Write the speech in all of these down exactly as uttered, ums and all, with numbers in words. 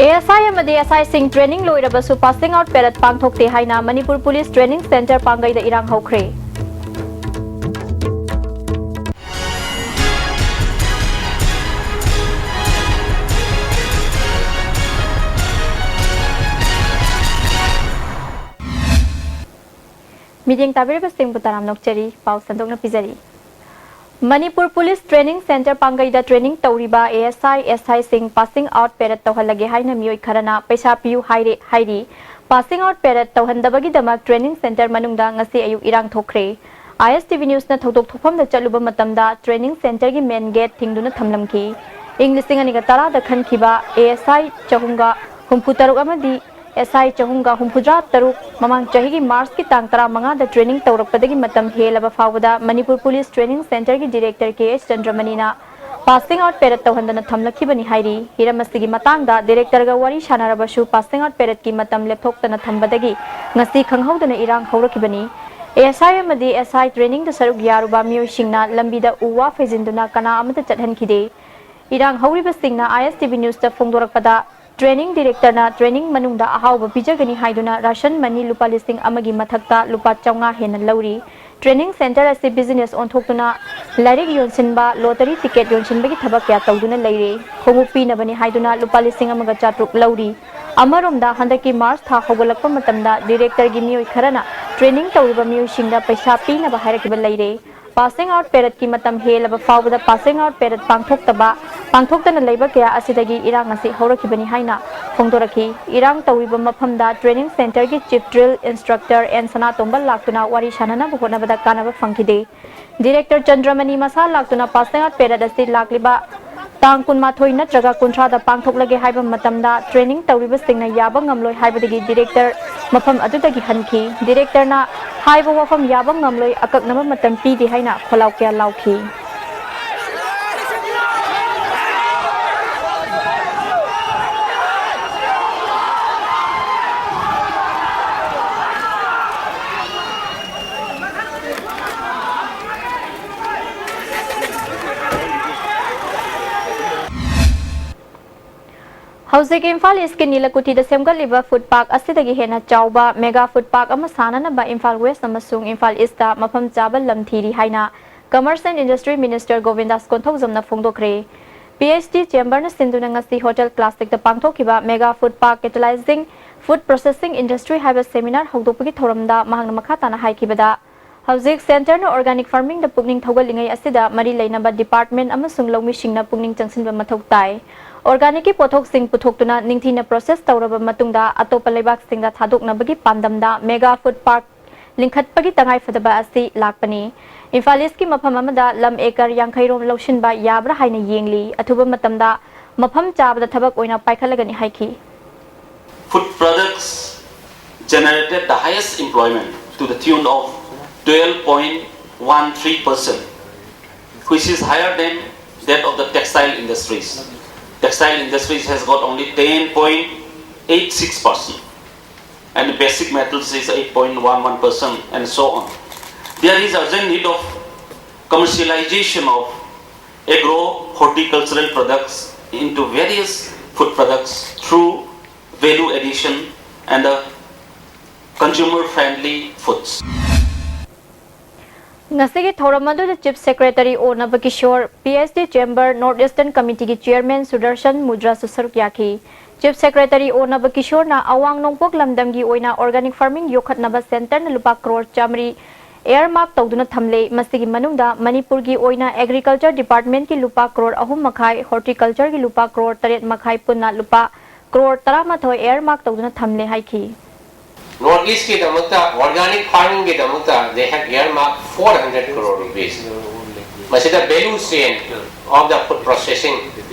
A S I ꯑꯃꯗꯤ S ꯑꯥꯏꯁꯤꯡ training ꯂꯣꯏꯔꯕꯁꯨ ꯄꯥꯁꯤꯡ ꯑꯥꯎꯠ ꯄꯦꯔꯦꯗ ꯄꯥꯡꯊꯣꯛꯇꯦ ꯍꯥꯏꯅ ꯃꯅꯤꯄꯨꯔ ꯄꯨꯂꯤꯁ ꯇ꯭ꯔꯦꯅꯤꯡ ꯁꯦꯟꯇꯔ ꯄꯥꯡꯒꯩꯗ ꯏꯔꯥꯡ ꯍꯧꯈ꯭ꯔꯦ꯫ ꯃꯤꯠꯌꯦꯡ ꯇꯥꯕꯤꯔꯤꯕꯁꯤꯡꯕꯨ ꯇꯔꯥꯝꯅ ꯑꯣꯛꯆꯔꯤ꯫ ꯄꯥꯎ ꯁꯟꯗꯣꯛꯅ ꯄꯤꯖꯔꯤ꯫ ꯃꯅꯤꯄꯨꯔ ꯄꯨꯂꯤꯁ ꯇ꯭ꯔꯦꯅꯤꯡ ꯁꯦꯟꯇꯔ ꯄꯥꯡꯒꯩꯗ ꯇ꯭ꯔꯦꯅꯤꯡ ꯇꯧꯔꯤꯕ ꯑꯦ ꯑꯦꯁ ꯑꯥꯏ, ꯑꯦꯁ ꯑꯥꯏꯁꯤꯡ ꯄꯥꯁꯤꯡ ꯑꯥꯎꯠ ꯄꯦꯔꯦꯗ ꯇꯧꯍꯜꯂꯒꯦ ꯍꯥꯏꯅ ꯃꯤꯑꯣꯏ ꯈꯔꯅ ꯄꯩꯁꯥ ꯄꯤꯌꯨ ꯍꯥꯏꯔꯦ ꯍꯥꯏꯔꯤ꯫ ꯄꯥꯁꯤꯡ ꯑꯥꯎꯠ ꯄꯦꯔꯦꯗ ꯇꯧꯍꯟꯗꯕꯒꯤꯗꯃꯛ ꯇ꯭ꯔꯦꯅꯤꯡ ꯁꯦꯟꯇꯔ ꯃꯅꯨꯡꯗ ꯉꯁꯤ ꯑꯌꯨꯛ ꯏꯔꯥꯡ ꯊꯣꯛꯈ꯭ꯔꯦ꯫ ꯑꯥꯏ ꯑꯦꯁ ꯇꯤ ꯚꯤ ꯅ꯭ꯌꯨꯁꯅ ꯊꯧꯗꯣꯛ ꯊꯣꯛꯐꯝꯗ ꯆꯠꯂꯨꯕ ꯃꯇꯝꯗ ꯇ꯭ꯔꯦꯅꯤꯡ ꯁꯦꯟꯇꯔꯒꯤ ꯃꯦꯟ ꯒꯦꯠ ꯊꯤꯡꯗꯨꯅ ꯊꯝꯂꯝꯈꯤ꯫ ꯏꯪ ꯂꯤꯁꯤꯡ ꯑꯅꯤꯒ ꯇꯔꯥꯗ ꯈꯟꯈꯤꯕ ꯑꯦ ꯑꯦꯁ ꯑꯥꯏ ꯆꯍꯨꯝꯒ ꯍꯨꯝꯐꯨ ꯇꯔꯨꯛ ꯑꯃꯗꯤ ꯑꯦꯁ ꯑꯥꯏ ꯆꯍꯨꯝꯒ ꯍꯨꯝꯐꯨꯇꯔꯥ ꯇꯔꯨꯛ ꯃꯃꯥꯡ ꯆꯍꯤꯒꯤ ꯃꯥꯔꯆꯀꯤ ꯇꯥꯡ ꯇꯔꯥꯃꯉꯥꯗ ꯇ꯭ꯔꯦꯅꯤꯡ ꯇꯧꯔꯛꯄꯗꯒꯤ ꯃꯇꯝ ꯍꯦꯜꯂꯕ ꯐꯥꯎꯕꯗ ꯃꯅꯤꯄꯨꯔ ꯄꯨꯂꯤꯁ ꯇ꯭ꯔꯦꯅꯤꯡ ꯁꯦꯟꯇꯔꯒꯤ ꯗꯤꯔꯦꯛꯇꯔ ꯀꯦ ꯑꯦꯁ ꯆꯟꯗ꯭ꯔꯃꯅꯤꯅ ꯄꯥꯁꯤꯡ ꯑꯥꯎꯠ ꯄꯦꯔꯦꯗ ꯇꯧꯍꯟꯗꯅ ꯊꯝꯂꯛꯈꯤꯕꯅꯤ ꯍꯥꯏꯔꯤ꯫ ꯍꯤꯔꯝ ꯑꯁꯤꯒꯤ ꯃꯇꯥꯡꯗ ꯗꯤꯔꯦꯛꯇꯔꯒ ꯋꯥꯔꯤ ꯁꯥꯟꯅꯔꯕꯁꯨ ꯄꯥꯁꯤꯡ ꯑꯥꯎꯠ ꯄꯦꯔꯦꯗꯀꯤ ꯃꯇꯝ ꯂꯦꯞꯊꯣꯛꯇꯅ ꯊꯝꯕꯗꯒꯤ ꯉꯁꯤ ꯈꯪꯍꯧꯗꯅ ꯏꯔꯥꯡ ꯍꯧꯔꯛꯈꯤꯕꯅꯤ꯫ ꯑꯦ ꯑꯦꯁ ꯑꯥꯏ ꯑꯃꯗꯤ ꯑꯦꯁ ꯑꯥꯏ ꯇ꯭ꯔꯦꯅꯤꯡꯗ ꯁꯔꯨꯛ ꯌꯥꯔꯨꯕ ꯃꯤꯑꯣꯏꯁꯤꯡꯅ ꯂꯝꯕꯤꯗ ꯎ ꯋꯥ ꯐꯩꯖꯤꯟꯗꯨꯅ ꯀꯅꯥ ꯑꯃꯠꯇ ꯆꯠꯍꯟꯈꯤꯗꯦ꯫ ꯏꯔꯥꯡ ꯍꯧꯔꯤꯕꯁꯤꯡꯅ ꯑꯥꯏ ꯑꯦꯁ ꯇꯤ ꯚꯤ ꯅ꯭ꯌꯨꯁꯇ ꯐꯣꯡꯗꯣꯔꯛꯄꯗ, ꯇ꯭ꯔꯦꯅꯤꯡ ꯗꯤꯔꯦꯛꯇꯔꯅ ꯇ꯭ꯔꯦꯅꯤꯡ ꯃꯅꯨꯡꯗ ꯑꯍꯥꯎꯕ ꯄꯤꯖꯒꯅꯤ ꯍꯥꯏꯗꯨꯅ ꯔꯥꯁꯟ ꯃꯅꯤ ꯂꯨꯄꯥ ꯂꯤꯁꯤꯡ ꯑꯃꯒꯤ ꯃꯊꯛꯇ ꯂꯨꯄꯥ ꯆꯥꯝꯃꯉꯥ ꯍꯦꯟꯅ ꯂꯧꯔꯤ꯫ ꯇ꯭ꯔꯦꯅꯤꯡ ꯁꯦꯟꯇꯔ ꯑꯁꯤ ꯕꯤꯖꯤꯅꯦꯁ ꯑꯣꯟꯊꯣꯛꯇꯨꯅ ꯂꯥꯏꯔꯤꯛ ꯌꯣꯟꯁꯤꯟꯕ, ꯂꯣꯇꯔꯤ ꯇꯤꯀꯦꯠ ꯌꯣꯟꯁꯤꯟꯕꯒꯤ ꯊꯕꯛ ꯀꯌꯥ ꯇꯧꯗꯨꯅ ꯂꯩꯔꯤ꯫ ꯈꯣꯡꯎꯞ ꯄꯤꯅꯕꯅꯤ ꯍꯥꯏꯗꯨꯅ ꯂꯨꯄꯥ ꯂꯤꯁꯤꯡ ꯑꯃꯒ ꯆꯥꯇ꯭ꯔꯨꯛ ꯂꯧꯔꯤ꯫ ꯑꯃꯔꯣꯝꯗ, ꯍꯟꯗꯛꯀꯤ ꯃꯥꯔꯆ ꯊꯥ ꯍꯧꯒꯠꯂꯛꯄ ꯃꯇꯝꯗ ꯗꯤꯔꯦꯛꯇꯔꯒꯤ ꯃꯤꯑꯣꯏ ꯈꯔꯅ ꯇ꯭ꯔꯦꯅꯤꯡ ꯇꯧꯔꯤꯕ ꯃꯤꯑꯣꯏꯁꯤꯡꯗ ꯄꯩꯁꯥ ꯄꯤꯅꯕ ꯍꯥꯏꯔꯛꯈꯤꯕ ꯂꯩꯔꯦ꯫ ꯄꯥꯁꯤꯡ ꯑꯥꯎꯠ ꯄꯦꯔꯦꯗꯀꯤ ꯃꯇꯝ ꯍꯦꯜꯂꯕ ꯐꯥꯎꯕꯗ ꯄꯥꯁꯤꯡ ꯑꯥꯎꯠ ꯄꯦꯔꯦꯗ ꯄꯥꯡꯊꯣꯛꯇꯕ, ꯄꯥꯡꯊꯣꯛꯇꯅ ꯂꯩꯕ ꯀꯌꯥ ꯑꯁꯤꯗꯒꯤ ꯏꯔꯥꯡ ꯑꯁꯤ ꯍꯧꯔꯛꯈꯤꯕꯅꯤ ꯍꯥꯏꯅ ꯐꯣꯡꯗꯣꯔꯛꯈꯤ꯫ ꯏꯔꯥꯡ ꯇꯧꯔꯤꯕ ꯃꯐꯝꯗ ꯇ꯭ꯔꯦꯅꯤꯡ ꯁꯦꯟꯇꯔꯒꯤ ꯆꯤꯐ ꯗ꯭ꯔꯤꯜ ꯏꯟꯁꯇ꯭ꯔꯛꯇꯔ ꯑꯦꯟ ꯁꯅꯥꯇꯣꯝꯕ ꯂꯥꯛꯇꯨꯅ ꯋꯥꯔꯤ ꯁꯥꯟꯅꯅꯕ ꯍꯣꯠꯅꯕꯗ ꯀꯥꯟꯅꯕ ꯐꯪꯈꯤꯗꯦ꯫ ꯗꯤꯔꯦꯛꯇꯔ ꯆꯟꯗ꯭ꯔꯃꯅꯤ ꯃꯁꯥ ꯂꯥꯛꯇꯨꯅ ꯄꯥꯁꯤꯡ ꯑꯥꯎꯠ ꯄꯦꯔꯦꯗ ꯑꯁꯤ ꯂꯥꯛꯂꯤꯕ ꯇꯥꯡ ꯀꯨꯟꯃꯥꯊꯣꯏ ꯅꯠꯇ꯭ꯔꯒ ꯀꯨꯟꯊ꯭ꯔꯥꯗ ꯄꯥꯡꯊꯣꯛꯂꯒꯦ ꯍꯥꯏꯕ ꯃꯇꯝꯗ, ꯇ꯭ꯔꯦꯅꯤꯡ ꯇꯧꯔꯤꯕꯁꯤꯡꯅ ꯌꯥꯕ ꯉꯝꯂꯣꯏ ꯍꯥꯏꯕꯗꯒꯤ ꯗꯤꯔꯦꯛꯇꯔ ꯃꯐꯝ ꯑꯗꯨꯗꯒꯤ ꯍꯟꯈꯤ꯫ ꯗꯤꯔꯦꯛꯇꯔꯅ ꯍꯥꯏꯕ ꯋꯥꯐꯝ ꯌꯥꯕ ꯉꯝꯂꯣꯏ, ꯑꯀꯛꯅꯕ ꯃꯇꯝ ꯄꯤꯗꯦ ꯍꯥꯏꯅ ꯈꯣꯜꯂꯥꯎ ꯀꯌꯥ ꯂꯥꯎꯈꯤ꯫ ꯍꯧꯖꯤꯛ ꯏꯝꯐꯥꯜ ꯏꯁꯀꯤ ꯅꯤꯂꯀꯨꯊꯤꯗ ꯁꯦꯝꯒꯠꯂꯤꯕ ꯐꯨꯗ ꯄꯥꯔꯛ ꯑꯁꯤꯗꯒꯤ ꯍꯦꯟꯅ ꯆꯥꯎꯕ ꯃꯦꯒꯥ ꯐꯨꯗ ꯄꯥꯔꯛ ꯑꯃ ꯁꯥꯅꯅꯕ ꯏꯝꯐꯥꯜ ꯋꯦꯁ ꯑꯃꯁꯨꯡ ꯏꯝꯐꯥꯜ ꯏꯁꯇ ꯃꯐꯝ ꯆꯥꯕ ꯂꯝ ꯊꯤꯔꯤ ꯍꯥꯏꯅ commerce and industry minister Gobindas ꯀꯣꯟꯊꯧꯖꯝꯅ ꯐꯣꯡꯗꯣꯛꯈ꯭ꯔꯦ꯫ ꯄꯤ ꯑꯩꯆ ꯗꯤ ꯆꯦꯝꯕꯔꯅ ꯁꯤꯟꯗꯨꯅ ꯉꯁꯤ ꯍꯣꯇꯦꯜ ꯀ꯭ꯂꯥꯁꯤꯛꯇ ꯄꯥꯡꯊꯣꯛꯈꯤꯕ mega food park catalysing food processing industry ꯍꯥꯏꯕ ꯁꯦꯃꯤꯅꯥꯔ ꯍꯧꯗꯣꯛꯄꯒꯤ ꯊꯧꯔꯝꯗ ꯃꯍꯥꯛꯅ ꯃꯈꯥ ꯇꯥꯅ ꯍꯥꯏꯈꯤꯕꯗ, ꯍꯧꯖꯤꯛ ꯁꯦꯟꯇꯔꯅ ꯑꯣꯔꯒꯥꯅꯤꯛ ꯐꯥꯔꯃꯤꯡꯗ ꯄꯨꯛꯅꯤꯡ ꯊꯧꯒꯠꯂꯤꯉꯩ ꯑꯁꯤꯗ ꯃꯔꯤ ꯂꯩꯅꯕ ꯗꯤꯄꯥꯔꯠꯃꯦꯟ ꯑꯃꯁꯨꯡ ꯂꯧꯃꯤꯁꯤꯡꯅ ꯄꯨꯛꯅꯤꯡ ꯆꯪꯁꯤꯟꯕ ꯃꯊꯧ ꯇꯥꯏ꯫ ꯑꯣꯔꯒꯥꯅꯤꯛꯀꯤ ꯄꯣꯠꯊꯣꯛꯁꯤꯡ ꯄꯨꯊꯣꯛꯇꯨꯅ ꯅꯤꯡꯊꯤꯅ ꯄ꯭ꯔꯣꯁꯦꯁ ꯇꯧꯔꯕ ꯃꯇꯨꯡꯗ ꯑꯇꯣꯞꯄ ꯂꯩꯕꯥꯛꯁꯤꯡꯗ ꯊꯥꯗꯣꯛꯅꯕꯒꯤ ꯄꯥꯟꯗꯝꯗ ꯃꯦꯒꯥ ꯐꯨꯗ ꯄꯥꯔꯛ ꯂꯤꯡꯈꯠꯄꯒꯤ ꯇꯉꯥꯏꯐꯗꯕ ꯑꯁꯤ ꯂꯥꯛꯄꯅꯤ꯫ ꯏꯝꯐꯥꯜ ꯏꯁꯀꯤ ꯃꯐꯝ ꯑꯃꯗ ꯂꯝ ꯑꯦꯀꯔ ꯌꯥꯡꯈꯩ ꯔꯣꯝ ꯂꯧꯁꯤꯟꯕ ꯌꯥꯕ꯭ꯔꯥ ꯍꯥꯏꯅ ꯌꯦꯡꯂꯤ꯫ ꯑꯊꯨꯕ ꯃꯇꯝꯗ ꯃꯐꯝ ꯆꯥꯕꯗ ꯊꯕꯛ ꯑꯣꯏꯅ ꯄꯥꯏꯈꯠꯂꯒꯅꯤ ꯍꯥꯏꯈꯤ꯫ Food products generated the highest employment to the tune of twelve point one three percent, which is higher than that of the textile industries. Textile industries has got only ten point eight six percent, and basic metals is eight point one one percent, and so on. There is urgent need of commercialization of agro-horticultural products into various food products through value addition and the consumer-friendly foods. ꯉꯁꯤꯒꯤ ꯊꯧꯔꯝ ꯑꯗꯨꯗ chief secretary O Nabakishore, P H D chamber north eastern ꯀꯃꯤꯇꯤꯒꯤ chairman Sudarshan ꯃꯨꯗ꯭ꯔꯥꯁꯨ ꯁꯔꯨꯛ ꯌꯥꯈꯤ꯫ Chief secretary ꯑꯣ ꯅꯕꯀꯤꯁꯣꯔꯅ ꯑꯋꯥꯡ ꯅꯣꯡꯄꯣꯛ ꯂꯝꯗꯝꯒꯤ ꯑꯣꯏꯅ ꯑꯣꯔꯒꯥꯅꯤꯛ ꯐꯥꯔꯃꯤꯡ ꯌꯣꯛꯈꯠꯅꯕ ꯁꯦꯟꯇꯔꯅ ꯂꯨꯄꯥ ꯀ꯭ꯔꯣꯔ ꯆꯥꯃꯔꯤ ꯏꯌꯔꯃꯥꯔꯛ ꯇꯧꯗꯨꯅ ꯊꯝꯂꯦ꯫ ꯃꯁꯤꯒꯤ ꯃꯅꯨꯡꯗ ꯃꯅꯤꯄꯨꯔꯒꯤ ꯑꯣꯏꯅ ꯑꯦꯒ꯭ꯔꯤꯀꯜꯆꯔ ꯗꯤꯄꯥꯔꯠꯃꯦꯟꯠꯀꯤ ꯂꯨꯄꯥ ꯀ꯭ꯔꯣꯔ ꯑꯍꯨꯝ ꯃꯈꯥꯏ, ꯍꯣꯔꯇꯤꯀꯜꯆꯔꯒꯤ ꯂꯨꯄꯥ ꯀ꯭ꯔꯣꯔ ꯇꯔꯦꯠ ꯃꯈꯥꯏ, ꯄꯨꯟꯅ ꯂꯨꯄꯥ ꯀ꯭ꯔꯣꯔ ꯇꯔꯥꯃꯥꯊꯣꯏ ꯏꯌꯔꯃꯥꯔꯛ ꯇꯧꯗꯨꯅ ꯊꯝꯂꯦ ꯍꯥꯏꯈꯤ꯫ ꯅꯣꯔꯠ ꯏꯁꯀꯤꯗꯃꯛꯇ ꯑꯣꯔꯒꯥꯅꯤꯛ ꯐꯥꯔꯃꯤꯡꯒꯤꯗꯃꯛꯇ they have earmarked four hundred crore rupees. ꯃꯁꯤꯗ value chain of the food processing,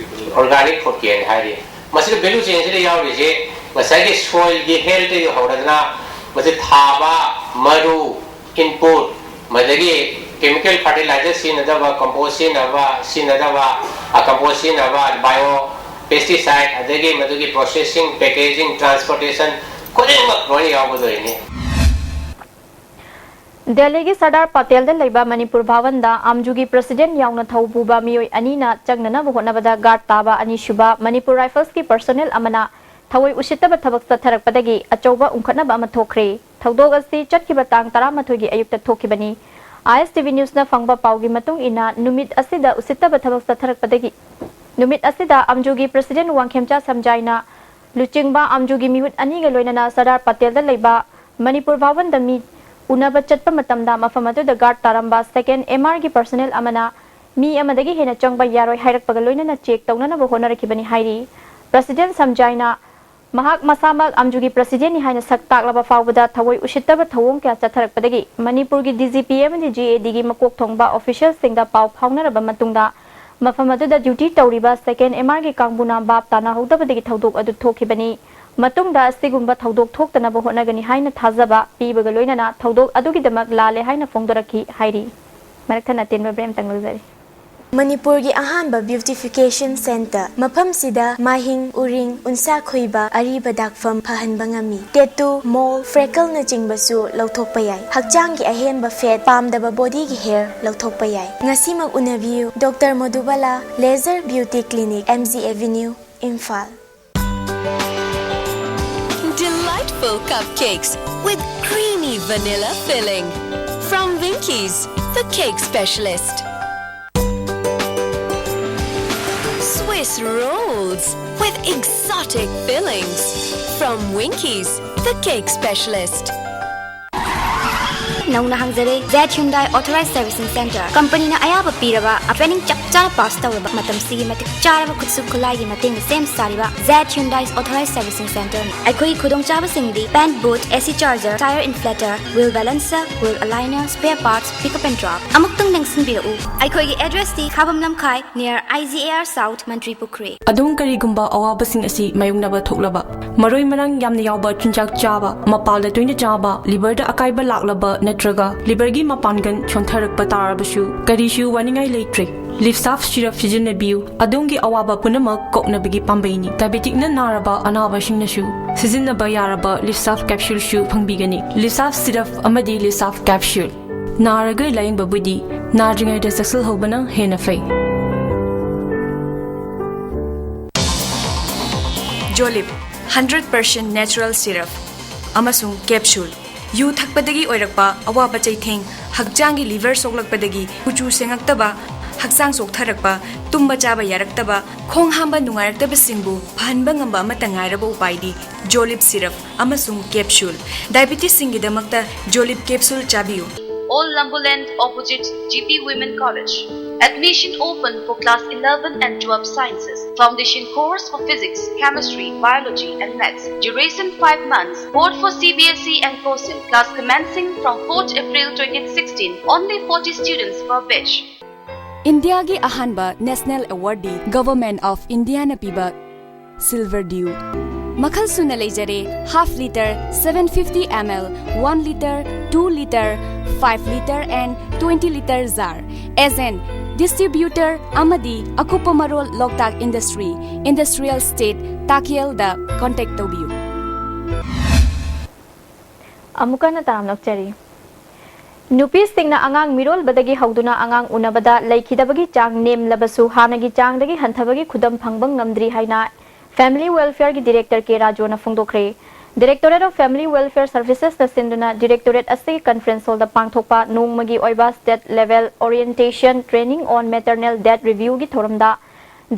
organic food chain ꯍꯥꯏꯔꯤ꯫ ꯃꯁꯤꯗ value chain ꯁꯤꯗ ꯌꯥꯎꯔꯤꯁꯦ ꯉꯁꯥꯏꯒꯤ ꯁꯣꯏꯜꯒꯤ ꯍꯦꯜꯠꯇꯒꯤ ꯍꯧꯔꯗꯅ ꯃꯁꯤ ꯊꯥꯕ, ꯃꯔꯨ, ꯏꯟꯄꯨꯠ, ꯃꯗꯒꯤ ꯀꯦꯃꯤꯀꯦꯜ ꯐꯔꯇꯤꯂꯥꯏꯖꯔ ꯁꯤꯖꯤꯟꯅꯗꯕ, ꯀꯝꯄꯣꯁ ꯁꯤꯖꯤꯟꯅꯕ, ꯁꯤꯖꯤꯟꯅꯗꯕ, ꯀꯝꯄꯣꯁ ꯁꯤꯖꯤꯟꯅꯕ, ꯕꯥꯏꯑꯣ ꯄꯦꯁꯇꯤꯁꯥꯏꯠ, ꯑꯗꯒꯤ ꯃꯗꯨꯒꯤ ꯄ꯭ꯔꯣꯁꯦꯁꯤꯡ, ꯄꯦꯀꯦꯖꯤꯡ, ꯇ꯭ꯔꯥꯟꯁꯄꯣꯔꯇꯦꯁꯟ ꯈꯨꯗꯤꯡꯃꯛ ꯂꯣꯏꯅ ꯌꯥꯎꯒꯗꯣꯏꯅꯤ꯫ ꯗꯦꯜꯂꯤꯒꯤ ꯁꯔꯗꯥꯔ ꯄꯇꯦꯜꯗ ꯂꯩꯕ ꯃꯅꯤꯄꯨꯔ ꯚꯥꯋꯟꯗ ꯑꯥꯝꯖꯨꯒꯤ ꯄ꯭ꯔꯁꯤꯗꯦꯟꯠ ꯌꯥꯎꯅ ꯊꯧ ꯄꯨꯕ ꯃꯤꯑꯣꯏ ꯑꯅꯤꯅ ꯆꯪꯅꯅꯕ ꯍꯣꯠꯅꯕꯗ ꯒꯥꯔꯗ ꯇꯥꯕ ꯑꯅꯤꯁꯨꯕ ꯃꯅꯤꯄꯨꯔ ꯔꯥꯏꯐꯜꯁꯀꯤ ꯄꯔꯁꯣꯅꯦꯜ ꯑꯃꯅ ꯊꯑꯣꯏ ꯎꯁꯤꯠꯇꯕ ꯊꯕꯛ ꯆꯠꯊꯔꯛꯄꯗꯒꯤ ꯑꯆꯧꯕ ꯎꯪꯈꯠꯅꯕ ꯑꯃ ꯊꯣꯛꯈ꯭ꯔꯦ꯫ ꯊꯧꯗꯣꯛ ꯑꯁꯤ ꯆꯠꯈꯤꯕ ꯇꯥꯡ ꯇꯔꯥꯃꯥꯊꯣꯏꯒꯤ ꯑꯌꯨꯛꯇ ꯊꯣꯛꯈꯤꯕꯅꯤ꯫ ISTV Newsꯅ ꯐꯪꯕ ꯄꯥꯎꯒꯤ ꯃꯇꯨꯡ ꯏꯟꯅ, ꯅꯨꯃꯤꯠ ꯑꯁꯤꯗ ꯎꯁꯤꯠꯇꯕ ꯊꯕꯛ ꯆꯠꯊꯔꯛꯄꯗꯒꯤ, ꯅꯨꯃꯤꯠ ꯑꯁꯤꯗ ꯑꯥꯝꯖꯨꯒꯤ ꯄ꯭ꯔꯁꯤꯗꯦꯟꯠ ꯋꯥꯡꯈꯦꯝꯆꯥ ꯁꯝꯖꯥꯏꯅ ꯂꯨꯆꯤꯡꯕ ꯑꯥꯝꯖꯨꯒꯤ ꯃꯤꯍꯨꯠ ꯑꯅꯤꯒ ꯂꯣꯏꯅꯅ ꯁꯔꯗꯥꯔ ꯄꯇꯦꯜꯗ ꯂꯩꯕ ꯃꯅꯤꯄꯨꯔ ꯚꯥꯋꯟꯗ ꯃꯤ ꯎꯅꯕ ꯆꯠꯄ ꯃꯇꯝꯗ ꯃꯐꯝ ꯑꯗꯨꯗ ꯒꯥꯔꯗ ꯇꯥꯔꯝꯕ ꯁꯦꯀꯦꯟꯗ MRꯒꯤ ꯄꯔꯁꯣꯅꯦꯜ ꯑꯃꯅ ꯃꯤ ꯑꯃꯗꯒꯤ ꯍꯦꯟꯅ ꯆꯪꯕ ꯌꯥꯔꯣꯏ ꯍꯥꯏꯔꯛꯄꯒ ꯂꯣꯏꯅꯅ ꯆꯦꯛ ꯇꯧꯅꯅꯕ ꯍꯣꯠꯅꯔꯛꯈꯤꯕꯅꯤ ꯍꯥꯏꯔꯤ꯫ ꯄ꯭ꯔꯁꯤꯗꯦꯟꯠ ꯁꯝꯖꯥꯏꯅ ꯃꯍꯥꯛ ꯃꯁꯥꯃꯛ ꯑꯥꯝꯖꯨꯒꯤ ꯄ꯭ꯔꯁꯤꯗꯦꯟꯠꯅꯤ ꯍꯥꯏꯅ ꯁꯛ ꯇꯥꯛꯂꯕ ꯐꯥꯎꯕꯗ ꯊꯑꯣꯏ ꯎꯁꯤꯠꯇꯕ ꯊꯧꯑꯣꯡ ꯀꯌꯥ ꯆꯠꯊꯔꯛꯄꯗꯒꯤ ꯃꯅꯤꯄꯨꯔꯒꯤ DGP ꯑꯃꯗꯤ GADꯒꯤ ꯃꯀꯣꯛ ꯊꯣꯡꯕ ꯑꯣꯐꯤꯁꯤꯌꯦꯜꯁꯤꯡꯗ ꯄꯥꯎ ꯐꯥꯎꯅꯔꯕ ꯃꯇꯨꯡꯗ ꯃꯐꯝ ꯑꯗꯨꯗ ꯗ꯭ꯌꯨꯇꯤ ꯇꯧꯔꯤꯕ ꯁꯦꯀꯦꯟꯗ MRꯒꯤ ꯀꯥꯡꯕꯨꯅ ꯚꯥꯞ ꯇꯥꯅꯍꯧꯗꯕꯗꯒꯤ ꯊꯧꯗꯣꯛ ꯑꯗꯨ ꯊꯣꯛꯈꯤꯕꯅꯤ꯫ ꯃꯇꯨꯡꯗ ꯑꯁꯤꯒꯨꯝꯕ ꯊꯧꯗꯣꯛ ꯊꯣꯛꯇꯅꯕ ꯍꯣꯠꯅꯒꯅꯤ ꯍꯥꯏꯅ ꯊꯥꯖꯕ ꯄꯤꯕꯒ ꯂꯣꯏꯅꯅ ꯊꯧꯗꯣꯛ ꯑꯗꯨꯒꯤꯗꯃꯛ ꯂꯥꯜꯂꯦ ꯍꯥꯏꯅ ꯐꯣꯡꯗꯣꯔꯛꯈꯤ ꯍꯥꯏꯔꯤ꯫ ꯃꯔꯛ ꯊꯠꯅ ꯑꯇꯦꯟꯕ ꯕ꯭ꯔꯦꯛ ꯑꯝꯇꯪ ꯂꯧꯖꯔꯤ꯫ ꯃꯅꯤꯄꯨꯔꯒꯤ ꯑꯍꯥꯟꯕ beautification centre꯫ ꯃꯐꯝꯁꯤꯗ ꯃꯥꯏꯍꯤꯡ, ꯎꯔꯤꯡ, ꯎꯟꯁꯥ ꯈꯣꯏꯕ, ꯑꯔꯤꯕ ꯗꯥꯛꯐꯝ ꯐꯍꯟꯕ ꯉꯝꯃꯤ꯫ Tattoo, mole, freckleꯅꯆꯤꯡꯕꯁꯨ ꯂꯧꯊꯣꯛꯄ ꯌꯥꯏ꯫ ꯍꯛꯆꯥꯡꯒꯤ ꯑꯍꯦꯟꯕ fat, ꯄꯥꯝꯗꯕ bodyꯒꯤ hair ꯂꯧꯊꯣꯛꯄ ꯌꯥꯏ꯫ ꯉꯁꯤꯃꯛ ꯎꯅꯕꯤꯌꯨ꯫ Doctor ꯃꯣꯗꯨꯕꯥꯂꯥ, Laser Beauty Clinic, MG Avenue, Imphal. Delightful cupcakes with creamy vanilla filling. From Winkies, the cake specialist. Swiss rolls with exotic fillings. From Winkies, the cake specialist. ꯅꯧꯅ ꯍꯥꯡꯖꯔꯦ Z Hyundai authorise servicing centre. ꯀꯝꯄꯅꯤꯅ ꯑꯌꯥꯕ ꯄꯤꯔꯕ, training ꯆꯞ ꯆꯥꯅ pass ꯇꯧꯔꯕ, ꯃꯇꯝꯁꯤꯒꯤ ꯃꯇꯤꯛ ꯆꯥꯔꯕ ꯈꯨꯠꯁꯨ ꯈꯨꯠꯂꯥꯏꯒꯤ ꯃꯇꯦꯡꯅ ꯁꯦꯝ ꯁꯥꯔꯤꯕ ꯖꯦꯠ ꯍ꯭ꯌꯨꯟꯗꯥꯏ ꯑꯣꯊꯣꯔꯥꯏꯖ ꯁꯔꯚꯤꯁꯤꯡ ꯁꯦꯟꯇꯔꯅꯤ꯫ ꯑꯩꯈꯣꯏꯒꯤ ꯈꯨꯗꯣꯡꯆꯥꯕꯁꯤꯡꯗꯤ paint boot, AC charger, tyre inflator, wheel balancer, wheel aligner, spare parts, pick up and drop꯫ ꯑꯃꯨꯛꯇꯪ ꯅꯤꯡꯁꯤꯡꯕꯤꯔꯛꯎ, ꯑꯩꯈꯣꯏꯒꯤ ꯑꯦꯗ꯭ꯔꯦꯁꯇꯤ ꯈꯥꯕꯝ ꯂꯝꯈꯥꯏ, near IGAR South, ꯃꯟꯇ꯭ꯔꯤ ꯄꯨꯈ꯭ꯔꯤ꯫ ꯑꯗꯣꯝ ꯀꯔꯤꯒꯨꯝꯕ ꯑꯋꯥꯕꯁꯤꯡ ꯑꯁꯤ ꯃꯥꯌꯣꯛꯅꯕ ꯊꯣꯛꯂꯕ, ꯃꯔꯣꯏ ꯃꯔꯥꯡ ꯌꯥꯝꯅ ꯌꯥꯎꯕ ꯆꯤꯟꯖꯥꯛ ꯆꯥꯕ, ꯃꯄꯥꯜꯗ ꯇꯣꯏꯅ ꯆꯥꯕ, liverꯗ ꯑꯀꯥꯏꯕ ꯂꯥꯛꯂꯕ ꯅꯠꯇ꯭ꯔꯒ ꯅꯠꯇ꯭ꯔꯒ ꯂꯤꯚꯔꯒꯤ ꯃꯄꯥꯡꯒꯜ ꯁꯣꯟꯊꯔꯛꯄ ꯇꯥꯔꯕꯁꯨ ꯀꯔꯤꯁꯨ ꯋꯥꯅꯤꯡꯉꯥꯏ ꯂꯩꯇ꯭ꯔꯦ꯫ ꯂꯤꯞꯁꯥꯐ ꯁꯤꯔꯞ ꯁꯤꯖꯤꯟꯅꯕꯤꯌꯨ꯫ ꯑꯗꯣꯝꯒꯤ ꯑꯋꯥꯕ ꯄꯨꯝꯅꯃꯛ ꯀꯣꯛꯅꯕꯒꯤ ꯄꯥꯝꯕꯩꯅꯤ꯫ ꯗꯥꯏꯕꯦꯇꯤꯛꯅ ꯅꯥꯔꯕ ꯑꯅꯥꯕꯁꯤꯡꯅꯁꯨ ꯁꯤꯖꯤꯟꯅꯕ ꯌꯥꯔꯕ ꯂꯤꯞꯁꯥꯐ ꯀꯦꯞꯁꯨꯜꯁꯨ ꯐꯪꯕꯤꯒꯅꯤ꯫ ꯂꯤꯞꯁꯥꯐ ꯁꯤꯔꯞ ꯑꯃꯗꯤ ꯂꯤꯞꯁꯥꯐ ꯀꯦꯞꯁꯨꯜ꯫ ꯅꯥꯔꯒ ꯂꯥꯌꯦꯡꯕꯕꯨꯗꯤ ꯅꯥꯗ꯭ꯔꯤꯉꯩꯗ ꯆꯦꯛꯁꯤꯜꯍꯧꯕꯅ ꯍꯦꯟꯅ ꯐꯩ꯫ ꯖꯣꯂꯤꯞ ꯍꯟꯗ꯭ꯔꯦꯠ ꯄꯥꯔꯁꯦꯟ ꯅꯦꯆꯔꯦꯜ ꯁꯤꯔꯞ ꯑꯃꯁꯨꯡ ꯀꯦꯞꯁꯨꯜ꯫ ꯌꯨ ꯊꯛꯄꯗꯒꯤ ꯑꯣꯏꯔꯛꯄ ꯑꯋꯥꯕ ꯆꯩꯊꯦꯡ, ꯍꯛꯆꯥꯡꯒꯤ ꯂꯤꯚꯔ ꯁꯣꯛꯂꯛꯄꯗꯒꯤ ꯀꯨꯆꯨ ꯁꯦꯡꯉꯛꯇꯕ, ꯍꯛꯆꯥꯡ ꯆꯣꯛꯊꯔꯛꯄ, ꯇꯨꯝꯕ ꯆꯥꯕ ꯌꯥꯔꯛꯇꯕ, ꯈꯣꯡ ꯍꯥꯝꯕ ꯅꯨꯡꯉꯥꯏꯔꯛꯇꯕꯁꯤꯡꯕꯨ ꯐꯍꯟꯕ ꯉꯝꯕ ꯑꯃꯠꯇ ꯉꯥꯏꯔꯕ ꯎꯄꯥꯏꯗꯤ ꯖꯣꯂꯤꯞ ꯁꯤꯔꯞ ꯑꯃꯁꯨꯡ ꯀꯦꯞꯁꯨꯜ꯫ ꯗꯥꯏꯕꯦꯇꯤꯁꯁꯤꯡꯒꯤꯗꯃꯛꯇ ꯖꯣꯂꯤꯞ ꯀꯦꯞꯁꯨꯜ ꯆꯥꯕꯤꯌꯨ꯫ Old Lambuland, opposite G P Women College. Admission open for class eleven and twelve sciences. Foundation course for physics, chemistry, biology and maths. Duration five months. Board for C B S E and COSET. Class commencing from fourth April twenty sixteen. Only forty students per batch. ꯏꯟꯗꯤꯌꯥꯒꯤ ꯑꯍꯥꯟꯕ national ꯑꯦꯋꯥꯔꯗꯤ government of ꯏꯟꯗꯤꯌꯥꯅ ꯄꯤꯕ silver Diu. ꯃꯈꯜ ꯁꯨꯅ ꯂꯩꯖꯔꯦ: half litre, seven fifty ml, one litre, two litre, five litre and twenty litre jar꯫ Agent, distributor ꯑꯃꯗꯤ ꯑꯀꯨꯞꯄ ꯃꯔꯣꯜ ꯂꯣꯛꯇꯥꯛ industry, industrial state, ꯇꯥꯈꯦꯜꯗ contact ꯇꯧꯕꯤꯌꯨ꯫ ꯑꯃꯨꯛꯀ ꯍꯟꯅ ꯇꯥꯝꯂꯛꯆꯔꯤ꯫ ꯅꯨꯄꯤꯁꯤꯡꯅ ꯑꯉꯥꯡ ꯃꯤꯔꯣꯜꯕꯗꯒꯤ ꯍꯧꯗꯨꯅ ꯑꯉꯥꯡ ꯎꯅꯕꯗ ꯂꯩꯈꯤꯗꯕꯒꯤ ꯆꯥꯡ ꯅꯦꯝꯂꯕꯁꯨ ꯍꯥꯟꯅꯒꯤ ꯆꯥꯡꯗꯒꯤ ꯍꯟꯊꯕꯒꯤ ꯈꯨꯗꯝ ꯐꯪꯕ ꯉꯝꯗ꯭ꯔꯤ ꯍꯥꯏꯅ ꯐꯦꯃꯤꯂꯤ ꯋꯦꯜꯐꯤꯌꯔꯒꯤ ꯗꯤꯔꯦꯛꯇꯔ ꯀꯦ ꯔꯥꯖꯨꯅ ꯐꯣꯡꯗꯣꯛꯈ꯭ꯔꯦ꯫ Directorate of Family Welfare Servicesꯅ ꯁꯤꯟꯗꯨꯅ ꯗꯤꯔꯦꯛꯇꯣꯔꯦꯠ ꯑꯁꯤꯒꯤ ꯀꯟꯐꯔꯦꯟꯁ ꯍꯣꯜꯗ ꯄꯥꯡꯊꯣꯛꯄ ꯅꯣꯡꯃꯒꯤ ꯑꯣꯏꯕ State Level Orientation Training on Maternal Death Reviewꯒꯤ ꯊꯧꯔꯝꯗ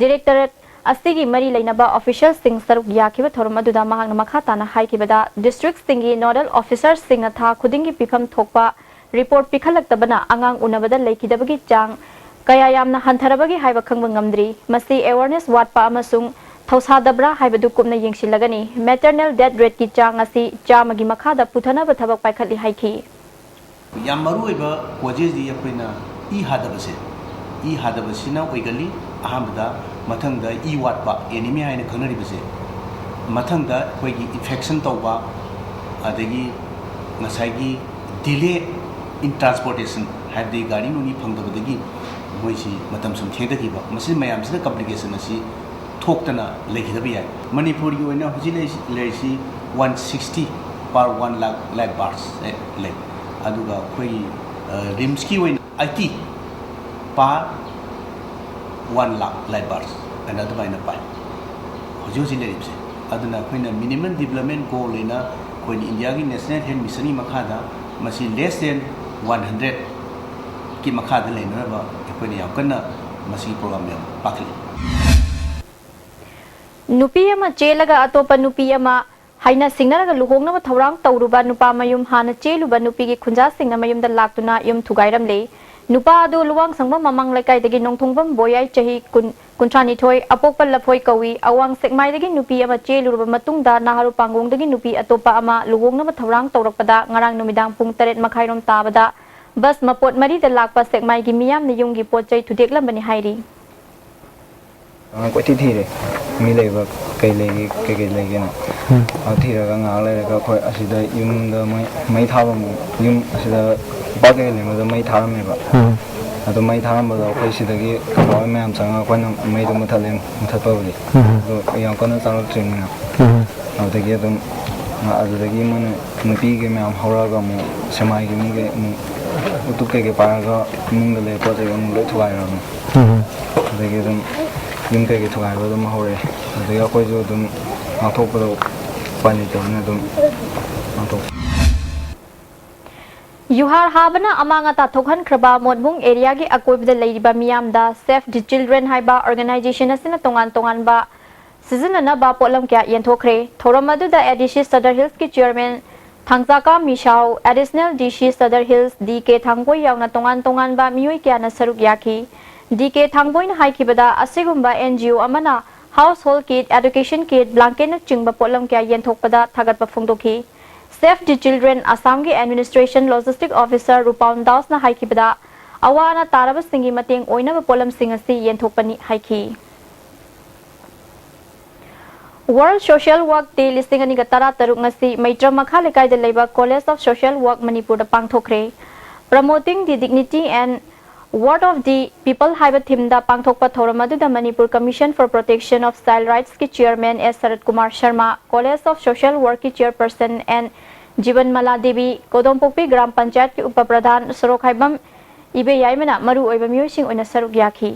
ꯗꯤꯔꯦꯛꯇꯣꯔꯦꯠ ꯑꯁꯤꯒꯤ ꯃꯔꯤ ꯂꯩꯅꯕ ꯑꯣꯐꯤꯁꯤꯌꯦꯜꯁꯤꯡ ꯁꯔꯨꯛ ꯌꯥꯈꯤꯕ ꯊꯧꯔꯝ ꯑꯗꯨꯗ ꯃꯍꯥꯛꯅ ꯃꯈꯥ ꯇꯥꯅ ꯍꯥꯏꯈꯤꯕꯗ, ꯗꯤꯁꯇ꯭ꯔꯤꯛꯁꯤꯡꯒꯤ ꯅꯣꯗꯦꯜ ꯑꯣꯐꯤꯁꯔꯁꯤꯡꯅ ꯊꯥ ꯈꯨꯗꯤꯡꯒꯤ ꯄꯤꯐꯝ ꯊꯣꯛꯄ ꯔꯤꯄꯣꯔꯠ ꯄꯤꯈꯠꯂꯛꯇꯕꯅ ꯑꯉꯥꯡ ꯎꯅꯕꯗ ꯂꯩꯈꯤꯗꯕꯒꯤ ꯆꯥꯡ ꯀꯌꯥ ꯌꯥꯝꯅ ꯍꯟꯊꯔꯕꯒꯦ ꯍꯥꯏꯕ ꯈꯪꯕ ꯉꯝꯗ꯭ꯔꯤ꯫ ꯃꯁꯤ ꯑꯦꯋꯥꯔꯅꯦꯁ ꯋꯥꯠꯄ ꯑꯃꯁꯨꯡ ꯊꯧꯁꯥꯗꯕ꯭ꯔꯥ ꯍꯥꯏꯕꯗꯨ ꯀꯨꯞꯅ ꯌꯦꯡꯁꯤꯜꯂꯒꯅꯤ꯫ ꯃꯦꯇꯔꯅꯦꯜ ꯗꯦꯠ ꯔꯦꯠꯀꯤ ꯆꯥꯡ ꯑꯁꯤ ꯆꯥꯝꯃꯒꯤ ꯃꯈꯥꯗ ꯄꯨꯊꯅꯕ ꯊꯕꯛ ꯄꯥꯏꯈꯠꯂꯤ ꯍꯥꯏꯈꯤ꯫ ꯌꯥꯝ ꯃꯔꯨꯑꯣꯏꯕ ꯀꯣꯖꯦꯁꯗꯤ ꯑꯩꯈꯣꯏꯅ ꯏ ꯍꯥꯗꯕꯁꯦ, ꯏ ꯍꯥꯗꯕꯁꯤꯅ ꯑꯣꯏꯒꯜꯂꯤ꯫ ꯑꯍꯥꯟꯕꯗ, ꯃꯊꯪꯗ ꯏ ꯋꯥꯠꯄ, ꯑꯦꯅꯤꯃꯤꯌꯥ ꯍꯥꯏꯅ ꯈꯪꯅꯔꯤꯕꯁꯦ, ꯃꯊꯪꯗ ꯑꯩꯈꯣꯏꯒꯤ ꯏꯟꯐꯦꯛꯁꯟ ꯇꯧꯕ, ꯑꯗꯒꯤ ꯉꯁꯥꯏꯒꯤ Delay in transportation, ꯍꯥꯏꯕꯗꯤ ꯒꯥꯔꯤ ꯅꯨꯡꯅꯤ ꯐꯪꯗꯕꯗꯒꯤ ꯃꯣꯏꯁꯤ ꯃꯇꯝ ꯁꯨꯝ ꯊꯦꯡꯊꯈꯤꯕ, ꯃꯁꯤ ꯃꯌꯥꯝꯁꯤꯅ complication ꯑꯁꯤ ꯊꯣꯛꯇꯅ ꯂꯩꯈꯤꯗꯕ ꯌꯥꯏ꯫ ꯃꯅꯤꯄꯨꯔꯒꯤ ꯑꯣꯏꯅ ꯍꯧꯖꯤꯛ ꯂꯩꯔꯤꯁꯤ, ꯂꯩꯔꯤꯁꯤ one sixty per one lakh live births ꯂꯩ꯫ ꯑꯗꯨꯒ ꯑꯩꯈꯣꯏꯒꯤ, ꯑ, ꯔꯤꯝꯁꯀꯤ ꯑꯣꯏꯅ eighty per one lakh live births ꯍꯥꯏꯅ ꯑꯗꯨꯃꯥꯏꯅ ꯄꯥꯏ ꯍꯧꯖꯤꯛ ꯍꯧꯖꯤꯛ ꯂꯩꯔꯤꯕꯁꯦ꯫ ꯑꯗꯨꯅ ꯑꯩꯈꯣꯏꯅ minimum development goal ꯍꯥꯏꯅ ꯑꯩꯈꯣꯏꯅ ꯏꯟꯗꯤꯌꯥꯒꯤ National Health Missionꯒꯤ ꯃꯈꯥꯗ ꯃꯁꯤ less than one hundredꯀꯤ ꯃꯈꯥꯗ ꯂꯩꯅꯅꯕ ꯑꯩꯈꯣꯏꯅ ꯌꯥꯝ ꯀꯟꯅ ꯃꯁꯤꯒꯤ program ꯌꯥꯝ ꯄꯥꯏꯈꯠꯂꯤ꯫ ꯅꯨꯄꯤ ꯑꯃ ꯆꯦꯜꯂꯒ ꯑꯇꯣꯞꯄ ꯅꯨꯄꯤ ꯑꯃ ꯍꯥꯏꯅ ꯁꯤꯡꯅꯔꯒ ꯂꯨꯍꯣꯡꯅꯕ ꯊꯧꯔꯥꯡ ꯇꯧꯔꯨꯕ ꯅꯨꯄꯥ ꯃꯌꯨꯝ ꯍꯥꯟꯅ ꯆꯦꯜꯂꯨꯕ ꯅꯨꯄꯤꯒꯤ ꯈꯨꯟꯖꯥꯁꯤꯡꯅ ꯃꯌꯨꯝꯗ ꯂꯥꯛꯇꯨꯅ ꯌꯨꯝ ꯊꯨꯒꯥꯏꯔꯝꯂꯦ꯫ ꯅꯨꯄꯥ ꯑꯗꯨ ꯂꯨꯋꯥꯡꯁꯪꯕꯝ ꯃꯃꯥꯡ ꯂꯩꯀꯥꯏꯗꯒꯤ ꯅꯣꯡꯊꯣꯡꯕꯝ ꯕꯣꯌꯥꯏ, ꯆꯍꯤ ꯀꯨꯟ, ꯀꯨꯟꯊ꯭ꯔꯥꯅꯤꯊꯣꯏ, ꯑꯄꯣꯛꯄ ꯂꯐꯣꯏ ꯀꯧꯏ꯫ ꯑꯋꯥꯡ ꯁꯦꯛꯃꯥꯏꯗꯒꯤ ꯅꯨꯄꯤ ꯑꯃ ꯆꯦꯜꯂꯨꯔꯕ ꯃꯇꯨꯡꯗ ꯅꯍꯥꯔꯨ ꯄꯥꯡꯒꯣꯡꯗꯒꯤ ꯅꯨꯄꯤ ꯑꯇꯣꯞꯄ ꯑꯃ ꯂꯨꯍꯣꯡꯅꯕ ꯊꯧꯔꯥꯡ ꯇꯧꯔꯛꯄꯗ ꯉꯔꯥꯡ ꯅꯨꯃꯤꯗꯥꯡ ꯄꯨꯡ ꯇꯔꯦꯠ ꯃꯈꯥꯏꯔꯣꯝ ꯇꯥꯕꯗ ꯕꯁ ꯃꯄꯣꯠ ꯃꯔꯤꯗ ꯂꯥꯛꯄ ꯁꯦꯛꯃꯥꯏꯒꯤ ꯃꯤꯌꯥꯝꯅ ꯌꯨꯝꯒꯤ ꯄꯣꯠ ꯆꯩ ꯊꯨꯗꯦꯛꯂꯝꯕꯅꯤ ꯍꯥꯏꯔꯤ꯫ ꯑꯉꯥꯡ ꯀꯣꯏꯊꯤ ꯊꯤꯔꯦ꯫ ꯃꯤ ꯂꯩꯕ, ꯀꯩ ꯂꯩꯒꯦ, ꯀꯩ ꯀꯩ ꯂꯩꯒꯦꯅ꯫ ꯑꯗꯨ ꯊꯤꯔꯒ ꯉꯥꯏꯍꯥꯛ ꯂꯩꯔꯒ ꯑꯩꯈꯣꯏ ꯑꯁꯤꯗ ꯌꯨꯝꯗ ꯃꯣꯏ ꯃꯩ ꯊꯥꯕ ꯑꯃꯨꯛ, ꯌꯨꯝ ꯑꯁꯤꯗ ꯏꯄꯥ ꯀꯩ ꯂꯩꯕꯗ ꯃꯩ ꯊꯥꯔꯝꯃꯦꯕ꯫ ꯑꯗꯨ ꯃꯩ ꯊꯥꯔꯝꯕꯗꯣ ꯑꯩꯈꯣꯏ ꯁꯤꯗꯒꯤ ꯀꯀꯥ ꯍꯣꯏ ꯃꯌꯥꯝ ꯆꯪꯉꯒ ꯑꯩꯈꯣꯏꯅ ꯃꯩꯗꯣ ꯃꯨꯊꯠꯂꯦ, ꯃꯨꯊꯠꯄꯕꯨꯗꯤ꯫ ꯑꯗꯣ ꯌꯥꯝ ꯀꯟꯅ ꯆꯥꯔꯛꯇ꯭ꯔꯤꯕꯅꯤꯅ꯫ ꯑꯗꯨꯗꯒꯤ ꯑꯗꯨꯝ ꯑꯗꯨꯗꯒꯤ ꯃꯣꯏꯅ ꯅꯨꯄꯤꯒꯤ ꯃꯌꯥꯝ ꯍꯧꯔꯛꯑꯒ ꯑꯃꯨꯛ ꯁꯦꯛꯃꯥꯏꯒꯤ ꯃꯤꯈꯩ ꯑꯃꯨꯛ ꯎꯇꯨꯞ ꯀꯩꯀꯩ ꯄꯥꯏꯔꯒ ꯏꯃꯨꯡꯗ ꯂꯩꯕ ꯄꯣꯠ ꯆꯩ ꯑꯃꯨꯛ ꯂꯣꯏ ꯊꯨꯒꯥꯏꯔꯕꯅꯤ꯫ ꯑꯗꯒꯤ ꯑꯗꯨꯝ ꯌꯨꯝ ꯀꯩꯀꯩ ꯊꯨꯒꯥꯏꯕ ꯑꯗꯨꯝ ꯍꯧꯔꯛꯑꯦ꯫ ꯑꯗꯒꯤ ꯑꯩꯈꯣꯏꯁꯨ ꯑꯗꯨꯝ ꯉꯥꯛꯊꯣꯛꯄꯗꯣ ꯎꯄꯥꯏ ꯂꯩꯇꯕꯅꯤꯅ ꯑꯗꯨꯝ ꯉꯥꯛꯊꯣꯛ ꯌꯨꯍꯥꯔ ꯍꯥꯕꯅ ꯑꯃꯥꯡ ꯑꯇꯥ ꯊꯣꯛꯍꯟꯈ꯭ꯔꯕ ꯃꯣꯠꯕꯨꯡ ꯑꯦꯔꯤꯌꯥꯒꯤ ꯑꯀꯣꯏꯕꯗ ꯂꯩꯔꯤꯕ ꯃꯤꯌꯥꯝꯗ Save the Children ꯍꯥꯏꯕ ꯑꯣꯔꯒꯅꯥꯏꯖꯦꯁꯟ ꯑꯁꯤꯅ ꯇꯣꯉꯥꯟ ꯇꯣꯉꯥꯟꯕ ꯁꯤꯖꯤꯟꯅꯅꯕ ꯄꯣꯠꯂꯝ ꯀꯌꯥ ꯌꯦꯟꯊꯣꯛꯈ꯭ꯔꯦ꯫ ꯊꯧꯔꯝ ꯑꯗꯨꯗ ꯑꯦ ꯗꯤ ꯁꯤ ꯁꯗꯔ ꯍꯤꯜꯁꯀꯤ ꯆꯤꯌꯔꯃꯦꯟ ꯊꯥꯡꯖꯥꯀꯥ ꯃꯤꯁꯥꯎ, ꯑꯦꯗꯤꯁꯅꯦꯜ ꯗꯤ ꯁꯤ ꯁꯗꯔ ꯍꯤꯜꯁ ꯗꯤ ꯀꯦ ꯊꯥꯡꯕꯣꯏ ꯌꯥꯎꯅ ꯇꯣꯉꯥꯟ ꯇꯣꯉꯥꯟꯕ ꯃꯤꯑꯣꯏ ꯀꯌꯥꯅ ꯁꯔꯨꯛ ꯌꯥꯈꯤ꯫ ꯗꯤ ꯀꯦ ꯊꯥꯡꯕꯣꯏꯅ ꯍꯥꯏꯈꯤꯕꯗ, ꯑꯁꯤꯒꯨꯝꯕ ꯑꯦꯟ ꯖꯤ ꯑꯣ ꯑꯃꯅ household kit, education kit, ꯕ꯭ꯂꯥꯡꯀꯦꯠꯅꯆꯤꯡꯕ ꯄꯣꯠꯂꯝ ꯀꯌꯥ ꯌꯦꯟꯊꯣꯛꯄꯗ ꯊꯥꯒꯠꯄ ꯐꯣꯡꯗꯣꯛꯈꯤ꯫ ꯁꯦꯚ ꯗꯤ ꯆꯤꯜꯗ꯭ꯔꯦꯟ ꯑꯁꯥꯝꯒꯤ ꯑꯦꯗꯃꯤꯅꯤꯁꯇ꯭ꯔꯦꯁꯟ ꯂꯣꯖꯤꯁꯇꯤꯛ ꯑꯣꯐꯤꯁꯔ ꯔꯨꯄꯥꯎꯟ ꯗꯥꯁꯅ ꯍꯥꯏꯈꯤꯕꯗ, ꯑꯋꯥ ꯑꯅꯥ ꯇꯥꯔꯕꯁꯤꯡꯒꯤ ꯃꯇꯦꯡ ꯑꯣꯏꯅꯕ ꯄꯣꯠꯂꯝꯁꯤꯡ ꯑꯁꯤ ꯌꯦꯟꯊꯣꯛꯄꯅꯤ ꯍꯥꯏꯈꯤ꯫ World Social Work Day ꯂꯤꯁꯤꯡ ꯑꯅꯤꯒ ꯇꯔꯥꯇꯔꯨꯛ ꯉꯁꯤ ꯃꯩꯇ꯭ꯔꯝ ꯃꯈꯥ ꯂꯩꯀꯥꯏꯗ ꯂꯩꯕ College of Social Work ꯃꯅꯤꯄꯨꯔꯗ ꯄꯥꯡꯊꯣꯛꯈ꯭ꯔꯦ꯫ Promoting the Dignity and Worth of the People ꯍꯥꯏꯕ ꯊꯤꯝꯗ ꯄꯥꯡꯊꯣꯛꯄ ꯊꯧꯔꯝ ꯑꯗꯨꯗ Manipur Commission for Protection of Child Rights ꯀꯤ Chairman S Sarat Kumar Sharma, College of Social Work ꯀꯤ Chairperson N ꯖꯤꯕꯟꯃꯂꯥ ꯗꯦꯕꯤ, ꯀꯣꯗꯣꯝꯄꯣꯛꯄꯤ ꯒ꯭ꯔꯥꯝ ꯄꯟꯆꯥꯌꯠꯀꯤ ꯎꯄ ꯄ꯭ꯔꯙꯥꯟ ꯁꯣꯔꯣꯛꯈꯥꯏꯕꯝ ꯏꯕꯦꯌꯥꯏꯃꯅ ꯃꯔꯨ ꯑꯣꯏꯕ ꯃꯤꯑꯣꯏꯁꯤꯡ ꯑꯣꯏꯅ ꯁꯔꯨꯛ ꯌꯥꯈꯤ꯫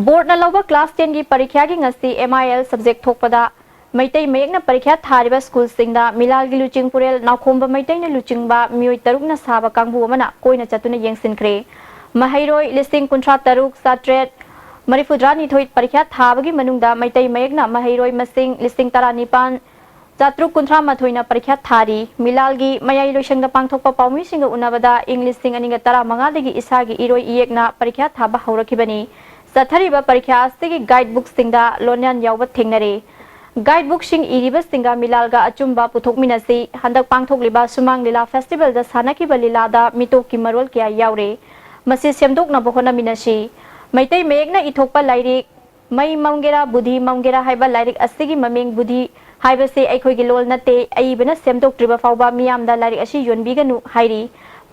ꯕꯣꯔꯗꯅ ꯂꯧꯕ ꯀ꯭ꯂꯥꯁ ꯇꯦꯟꯒꯤ ꯄꯔꯤꯈ꯭ꯌꯥꯒꯤ ꯉꯁꯤ M I L subject ꯊꯣꯛꯄꯗ ꯃꯩꯇꯩ ꯃꯌꯦꯛꯅ ꯄꯔꯤꯈ꯭ꯌꯥ ꯊꯥꯔꯤꯕ ꯁ꯭ꯀꯨꯜꯁꯤꯡꯗ ꯃꯤꯂꯥꯜꯒꯤ ꯂꯨꯆꯤꯡꯄꯨꯔꯦꯜ ꯅꯥꯎꯈꯣꯝꯕ ꯃꯩꯇꯩꯅ ꯂꯨꯆꯤꯡꯕ ꯃꯤꯑꯣꯏ ꯇꯔꯨꯛꯅ ꯁꯥꯕ ꯀꯥꯡꯕꯨ ꯑꯃꯅ ꯀꯣꯏꯅ ꯆꯠꯇꯨꯅ ꯌꯦꯡꯁꯤꯟꯈ꯭ꯔꯦ꯫ ꯃꯍꯩꯔꯣꯏ ꯂꯤꯁꯤꯡ ꯀꯨꯟꯊ꯭ꯔꯥ ꯇꯔꯨꯛ ꯆꯥꯇ꯭ꯔꯦꯠ ꯃꯔꯤꯐꯨꯇꯔꯥꯅꯤꯊꯣꯏ ꯄꯔꯤꯈ꯭ꯌꯥ ꯊꯥꯕꯒꯤ ꯃꯅꯨꯡꯗ ꯃꯩꯇꯩ ꯃꯌꯦꯛꯅ ꯃꯍꯩꯔꯣꯏ ꯃꯁꯤꯡ ꯂꯤꯁꯤꯡ ꯇꯔꯥꯅꯤꯄꯥꯟ ꯆꯥꯇ꯭ꯔꯨꯛ ꯀꯨꯟꯊ꯭ꯔꯥ ꯃꯥꯊꯣꯏꯅ ꯄꯔꯤꯈ꯭ꯌꯥ ꯊꯥꯔꯤ꯫ ꯃꯤꯂꯥꯜꯒꯤ ꯃꯌꯥꯏ ꯂꯣꯏꯁꯪꯗ ꯄꯥꯡꯊꯣꯛꯄ ꯄꯥꯎꯃꯤꯁꯤꯡꯒ ꯎꯅꯕꯗ ꯏꯪ ꯂꯤꯁꯤꯡ ꯑꯅꯤꯒ ꯇꯔꯥꯃꯉꯥꯗꯒꯤ ꯏꯁꯥꯒꯤ ꯏꯔꯣꯏ ꯏꯌꯦꯛꯅ ꯄꯔꯤꯈ꯭ꯌꯥ ꯊꯥꯕ ꯍꯧꯔꯛꯈꯤꯕꯅꯤ꯫ ꯆꯠꯊꯔꯤꯕ ꯄꯔꯤꯈ꯭ꯌꯥ ꯑꯁꯤꯒꯤ guide bookꯁꯤꯡꯗ ꯂꯣꯟꯌꯥꯟ ꯌꯥꯎꯕ ꯊꯦꯡꯅꯔꯦ꯫ Guide bookꯁꯤꯡ ꯏꯔꯤꯕꯁꯤꯡꯒ ꯃꯤꯂꯥꯜꯒ ꯑꯆꯨꯝꯕ ꯄꯨꯊꯣꯛꯃꯤꯟꯅꯁꯤ꯫ ꯍꯟꯗꯛ ꯄꯥꯡꯊꯣꯛꯂꯤꯕ ꯁꯨꯃꯥꯡ ꯂꯤꯂꯥ festivalꯗ ꯁꯥꯟꯅꯈꯤꯕ ꯂꯤꯂꯥꯗ ꯃꯤꯇꯣꯞꯀꯤ ꯃꯔꯣꯜ ꯀꯌꯥ ꯌꯥꯎꯔꯦ꯫ ꯃꯁꯤ ꯁꯦꯝꯗꯣꯛꯅꯕ ꯍꯣꯠꯅꯃꯤꯟꯅꯁꯤ꯫ ꯃꯩꯇꯩ ꯃꯌꯦꯛꯅ ꯏꯊꯣꯛꯄ ꯂꯥꯏꯔꯤꯛ ꯃꯩ ꯃꯝꯒꯦꯔꯥ ꯕꯨꯙꯤ ꯃꯝꯒꯦꯔꯥ ꯍꯥꯏꯕ ꯂꯥꯏꯔꯤꯛ ꯑꯁꯤꯒꯤ ꯃꯃꯤꯡ ꯕꯨꯙꯤ ꯍꯥꯏꯕꯁꯤ ꯑꯩꯈꯣꯏꯒꯤ ꯂꯣꯜ ꯅꯠꯇꯦ, ꯑꯏꯕꯅ ꯁꯦꯝꯗꯣꯛꯇ꯭ꯔꯤꯕ ꯐꯥꯎꯕ ꯃꯤꯌꯥꯝꯗ ꯂꯥꯏꯔꯤꯛ ꯑꯁꯤ ꯌꯣꯟꯕꯤꯒꯅꯨ ꯍꯥꯏꯔꯤ꯫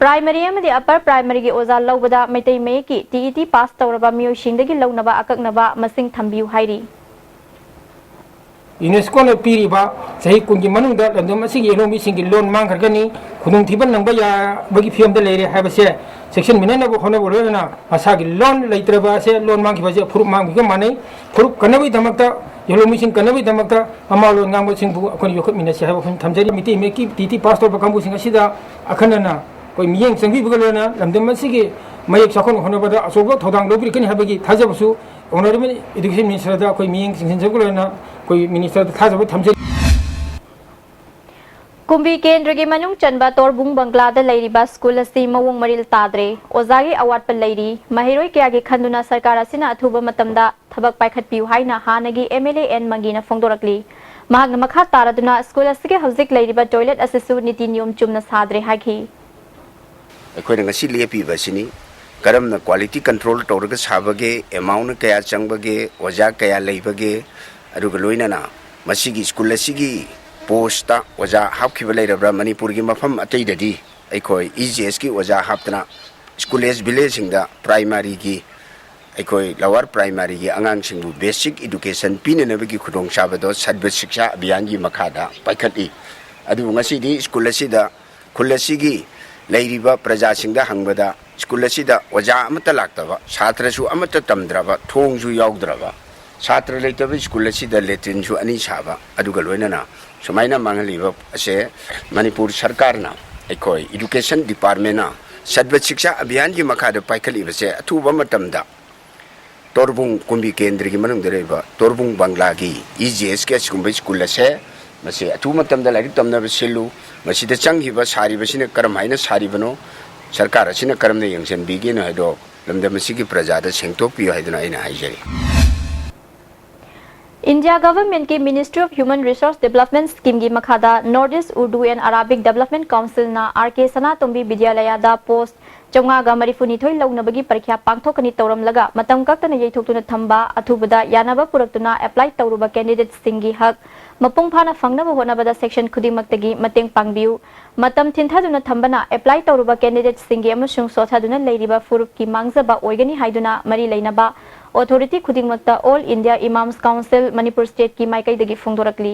Primary ꯑꯃꯗꯤ upper primaryꯒꯤ ꯑꯣꯖꯥ ꯂꯧꯕꯗ ꯃꯩꯇꯩ ꯃꯌꯦꯛꯀꯤ TET pass ꯇꯧꯔꯕ ꯃꯤꯑꯣꯏꯁꯤꯡꯗꯒꯤ ꯂꯧꯅꯕ ꯑꯀꯛꯅꯕ ꯃꯁꯤꯡ ꯊꯝꯕꯤꯌꯨ ꯍꯥꯏꯔꯤ꯫ UNESCOꯅ ꯄꯤꯔꯤꯕ ꯆꯍꯤ ꯀꯨꯟꯒꯤ ꯃꯅꯨꯡꯗ ꯂꯝꯗꯝ ꯑꯁꯤꯒꯤ ꯌꯦꯜꯍꯧꯃꯤꯁꯤꯡꯒꯤ ꯂꯣꯟ ꯃꯥꯡꯈ꯭ꯔꯒꯅꯤ, ꯈꯨꯗꯣꯡꯊꯤꯕ ꯅꯪꯕ ꯌꯥꯕꯒꯤ ꯐꯤꯕꯝꯗ ꯂꯩꯔꯦ ꯍꯥꯏꯕꯁꯦ ꯆꯦꯛꯁꯤꯟꯃꯤꯟꯅꯅꯕ ꯍꯣꯠꯅꯕ ꯂꯣꯏꯅꯅ ꯃꯁꯥꯒꯤ ꯂꯣꯟ ꯂꯩꯇ꯭ꯔꯕ ꯑꯁꯦ ꯂꯣꯟ ꯃꯥꯡꯈꯤꯕ ꯑꯁꯦ ꯐꯨꯔꯨꯞ ꯃꯥꯡꯈꯤꯕꯒ ꯃꯥꯟꯅꯩ꯫ ꯐꯨꯔꯨꯞ ꯀꯟꯅꯕꯒꯤꯗꯃꯛꯇ, ꯌꯦꯜꯍꯧꯃꯤꯁꯤꯡ ꯀꯟꯅꯕꯒꯤꯗꯃꯛꯇ ꯃꯃꯥ ꯂꯣꯟ ꯉꯥꯡꯕꯁꯤꯡꯕꯨ ꯑꯩꯈꯣꯏꯅ ꯌꯣꯛꯈꯠꯃꯤꯟꯅꯁꯤ ꯍꯥꯏꯕ ꯋꯥꯐꯝ ꯊꯝꯖꯔꯤ꯫ ꯃꯩꯇꯩ ꯃꯌꯦꯛꯀꯤ TET pass ꯇꯧꯔꯕ ꯀꯥꯡꯕꯨꯁꯤꯡ ꯑꯁꯤꯗ ꯑꯈꯟꯅꯅ ꯑꯩꯈꯣꯏ ꯃꯤꯠꯌꯦꯡ ꯆꯪꯕꯤꯕꯒ ꯂꯣꯏꯅꯅ ꯂꯝꯗꯝ ꯑꯁꯤꯒꯤ ꯃꯌꯦꯛ ꯆꯥꯎꯈꯠꯅ ꯍꯣꯠꯅꯕꯗ ꯑꯆꯧꯕ ꯊꯧꯗꯥꯡ ꯂꯧꯕꯤꯔꯛꯀꯅꯤ ꯍꯥꯏꯕꯒꯤ ꯊꯥꯖꯕꯁꯨ Honourable Education Ministerꯗ ꯑꯩꯈꯣꯏ ꯃꯤꯠꯌꯦꯡ ꯆꯪꯁꯤꯟꯖꯕꯒ ꯂꯣꯏꯅꯅ ꯑꯩꯈꯣꯏ Ministerꯗ ꯊꯥꯖꯕ ꯊꯝꯖꯔꯤ꯫ ꯀꯨꯝꯕꯤ ꯀꯦꯟꯗ꯭ꯔꯒꯤ ꯃꯅꯨꯡ ꯆꯟꯕ ꯇꯣꯔꯕꯨꯡ ꯕꯪꯒ꯭ꯂꯥꯗ ꯂꯩꯔꯤꯕ ꯁ꯭ꯀꯨꯜ ꯑꯁꯤ ꯃꯑꯣꯡ ꯃꯔꯤꯜ ꯇꯥꯗ꯭ꯔꯦ꯫ ꯑꯣꯖꯥꯒꯤ ꯑꯋꯥꯠꯄ ꯂꯩꯔꯤ꯫ ꯃꯍꯩꯔꯣꯏ ꯀꯌꯥꯒꯤ ꯈꯟꯗꯨꯅ ꯁꯔꯀꯥꯔ ꯑꯁꯤꯅ ꯑꯊꯨꯕ ꯃꯇꯝꯗ ꯊꯕꯛ ꯄꯥꯏꯈꯠꯄꯤꯌꯨ ꯍꯥꯏꯅ ꯍꯥꯟꯅꯒꯤ MLA N ꯃꯪꯒꯤꯅ ꯐꯣꯡꯗꯣꯔꯛꯂꯤ꯫ ꯃꯍꯥꯛꯅ ꯃꯈꯥ ꯇꯥꯔꯗꯨꯅ ꯁ꯭ꯀꯨꯜ ꯑꯁꯤꯒꯤ ꯍꯧꯖꯤꯛ ꯂꯩꯔꯤꯕ toilet ꯑꯁꯤꯁꯨ ꯅꯤꯇꯤ ꯅꯤꯌꯣꯝ ꯆꯨꯝꯅ ꯁꯥꯗ꯭ꯔꯦ ꯍꯥꯏꯈꯤ꯫ ꯑꯩꯈꯣꯏꯅ ꯉꯁꯤ ꯂꯦꯞꯄꯤꯕ ꯑꯁꯤꯅꯤ꯫ ꯀꯔꯝꯅ quality control ꯇꯧꯔꯒ ꯁꯥꯕꯒꯦ, amount ꯀꯌꯥ ꯆꯪꯕꯒꯦ, ꯑꯣꯖꯥ ꯀꯌꯥ ꯂꯩꯕꯒꯦ, ꯑꯗꯨꯒ ꯂꯣꯏꯅꯅ ꯃꯁꯤꯒꯤ ꯁ꯭ꯀꯨꯜ ꯑꯁꯤꯒꯤ ꯄꯣꯁꯇ ꯑꯣꯖꯥ ꯍꯥꯞꯈꯤꯕ ꯂꯩꯔꯕ꯭ꯔꯥ? ꯃꯅꯤꯄꯨꯔꯒꯤ ꯃꯐꯝ ꯑꯇꯩꯗꯒꯤ ꯑꯩꯈꯣꯏ ꯏ ꯖꯤ ꯑꯦꯁꯀꯤ ꯑꯣꯖꯥ ꯍꯥꯞꯇꯅ ꯁ꯭ꯀꯨꯜ ꯑꯦꯖ ꯚꯤꯂꯦꯖꯁꯤꯡꯗ ꯄ꯭ꯔꯥꯏꯃꯥꯔꯤꯒꯤ, ꯑꯩꯈꯣꯏ ꯂꯋꯥꯔ ꯄ꯭ꯔꯥꯏꯃꯥꯔꯤꯒꯤ ꯑꯉꯥꯡꯁꯤꯡꯕꯨ ꯕꯦꯁꯤꯛ ꯏꯗꯨꯀꯦꯁꯟ ꯄꯤꯅꯅꯕꯒꯤ ꯈꯨꯗꯣꯡꯆꯥꯕꯗꯣ ꯁꯔꯕ ꯁꯤꯛꯁꯥ ꯑꯚꯤꯌꯥꯟꯒꯤ ꯃꯈꯥꯗ ꯄꯥꯏꯈꯠꯂꯤ꯫ ꯑꯗꯨꯕꯨ ꯉꯁꯤꯗꯤ ꯁ꯭ꯀꯨꯜ ꯑꯁꯤꯗ, ꯈꯨꯜ ꯑꯁꯤꯒꯤ ꯂꯩꯔꯤꯕ ꯄ꯭ꯔꯖꯥꯁꯤꯡꯗ ꯍꯪꯕꯗ, ꯁ꯭ꯀꯨꯜ ꯑꯁꯤꯗ ꯑꯣꯖꯥ ꯑꯃꯠꯇ ꯂꯥꯛꯇꯕ, ꯁꯥꯇ꯭ꯔꯁꯨ ꯑꯃꯠꯇ ꯇꯝꯗ꯭ꯔꯕ, ꯊꯣꯡꯁꯨ ꯌꯥꯎꯗ꯭ꯔꯕ, ꯁꯥꯇ꯭ꯔ ꯂꯩꯇꯕ ꯁ꯭ꯀꯨꯜ ꯑꯁꯤꯗ ꯂꯦꯇ꯭ꯔꯤꯟꯁꯨ ꯑꯅꯤ ꯁꯥꯕ, ꯑꯗꯨꯒ ꯂꯣꯏꯅꯅ ꯁꯨꯃꯥꯏꯅ ꯃꯥꯡꯍꯜꯂꯤꯕ ꯑꯁꯦ ꯃꯅꯤꯄꯨꯔ ꯁꯔꯀꯥꯔꯅ, ꯑꯩꯈꯣꯏ ꯏꯗꯨꯀꯦꯁꯟ ꯗꯤꯄꯥꯔꯠꯃꯦꯟꯅ ꯁꯔꯕ ꯁꯤꯛꯁꯥ ꯑꯚꯤꯌꯥꯟꯒꯤ ꯃꯈꯥꯗ ꯄꯥꯏꯈꯠꯂꯤꯕꯁꯦ ꯑꯊꯨꯕ ꯃꯇꯝꯗ ꯇꯣꯔꯕꯨꯡ ꯀꯨꯝꯕꯤ ꯀꯦꯟꯗ꯭ꯔꯒꯤ ꯃꯅꯨꯡꯗ ꯂꯩꯕ ꯇꯣꯔꯕꯨꯡ ꯕꯪꯒ꯭ꯂꯥꯒꯤ ꯏ ꯖꯤ ꯑꯦꯁꯀꯤ ꯑꯁꯤꯒꯨꯝꯕ ꯁ꯭ꯀꯨꯜ ꯑꯁꯦ, ꯃꯁꯤ ꯑꯊꯨꯕ ꯃꯇꯝꯗ ꯂꯥꯏꯔꯤꯛ ꯇꯝꯅꯕ ꯁꯤꯜꯂꯨ, ꯃꯁꯤꯗ ꯆꯪꯈꯤꯕ, ꯁꯥꯔꯤꯕꯁꯤꯅ ꯀꯔꯝ ꯍꯥꯏꯅ ꯁꯥꯔꯤꯕꯅꯣ, ꯁꯔꯀꯥꯔ ꯑꯁꯤꯅ ꯀꯔꯝꯅ ꯌꯦꯡꯁꯤꯟꯕꯤꯒꯦꯅꯣ ꯍꯥꯏꯗꯣ ꯂꯝꯗꯝ ꯑꯁꯤꯒꯤ ꯄ꯭ꯔꯖꯥꯗ ꯁꯦꯡꯗꯣꯛꯄꯤꯌꯨ ꯍꯥꯏꯗꯨꯅ ꯑꯩꯅ ꯍꯥꯏꯖꯔꯤ꯫ India Government ꯀꯤ Ministry of Human Resource Development Scheme ꯒꯤ ꯃꯈꯥꯗ North East Urdu and Arabic Development Council ꯅ ꯑꯥꯔ ꯀꯦ ꯁꯅꯥꯇꯣꯝꯕꯤ ꯕꯤꯗ꯭ꯌꯥꯂꯌꯥꯗ ꯄꯣꯁ ꯆꯥꯝꯃꯉꯥꯒ ꯃꯔꯤꯐꯨꯅꯤꯊꯣꯏ ꯂꯧꯅꯕꯒꯤ ꯄꯔꯤꯈ꯭ꯌꯥ ꯄꯥꯡꯊꯣꯛꯀꯅꯤ ꯇꯧꯔꯝꯂꯒ ꯃꯇꯝ ꯀꯛꯇꯅ ꯌꯩꯊꯣꯛꯇꯨꯅ ꯊꯝꯕ, ꯑꯊꯨꯕꯗ ꯌꯥꯅꯕ ꯄꯨꯔꯛꯇꯨꯅ ꯑꯦꯄ꯭ꯂꯥꯏ ꯇꯧꯔꯨꯕ ꯀꯦꯟꯗꯤꯗꯦꯠꯁꯤꯡꯒꯤ ꯍꯛ ꯃꯄꯨꯡ ꯐꯥꯅ ꯐꯪꯅꯕ ꯍꯣꯠꯅꯕꯗ ꯁꯦꯛꯁꯟ ꯈꯨꯗꯤꯡꯃꯛꯇꯒꯤ ꯃꯇꯦꯡ ꯄꯥꯡꯕꯤꯌꯨ꯫ ꯃꯇꯝ ꯊꯤꯟꯊꯗꯨꯅ ꯊꯝꯕꯅ ꯑꯦꯄ꯭ꯂꯥꯏ ꯇꯧꯔꯨꯕ ꯀꯦꯟꯗꯤꯗꯦꯠꯁꯤꯡꯒꯤ ꯑꯃꯁꯨꯡ ꯁꯣꯠꯊꯗꯨꯅ ꯂꯩꯔꯤꯕ ꯐꯨꯔꯨꯞꯀꯤ ꯃꯥꯡꯖꯕ ꯑꯣꯏꯒꯅꯤ ꯍꯥꯏꯗꯨꯅ ꯃꯔꯤ ꯂꯩꯅꯕ ꯑꯣꯊꯣꯔꯤꯇꯤ ꯈꯨꯗꯤꯡꯃꯛꯇ All India Imams Council Manipur State ꯀꯤ ꯃꯥꯏꯀꯩꯗꯒꯤ ꯐꯣꯡꯗꯣꯔꯛꯂꯤ꯫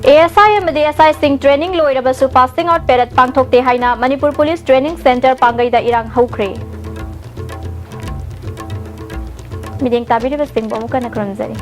ꯑꯦ ꯑꯦꯁ ꯑꯥꯏ ꯑꯃꯗꯤ ꯑꯦꯁ ꯑꯥꯏꯁꯤꯡ ꯇ꯭ꯔꯦꯅꯤꯡ ꯂꯣꯏꯔꯕꯁꯨ ꯄꯥꯁꯤꯡ ꯑꯥꯎꯠ ꯄꯦꯔꯦꯗ ꯄꯥꯡꯊꯣꯛꯇꯦ ꯍꯥꯏꯅ ꯃꯅꯤꯄꯨꯔ ꯄꯨꯂꯤꯁ ꯇ꯭ꯔꯦꯅꯤꯡ ꯁꯦꯟꯇꯔ ꯄꯥꯡꯒꯩꯗ ꯏꯔꯥꯡ ꯍꯧꯈ꯭ꯔꯦ꯫ ꯃꯤꯠꯌꯦꯡ ꯇꯥꯕꯤꯔꯤꯕꯁꯤꯡꯕꯨ ꯑꯃꯨꯛ ꯍꯟꯅ ꯈꯨꯔꯨꯝꯖꯔꯤ꯫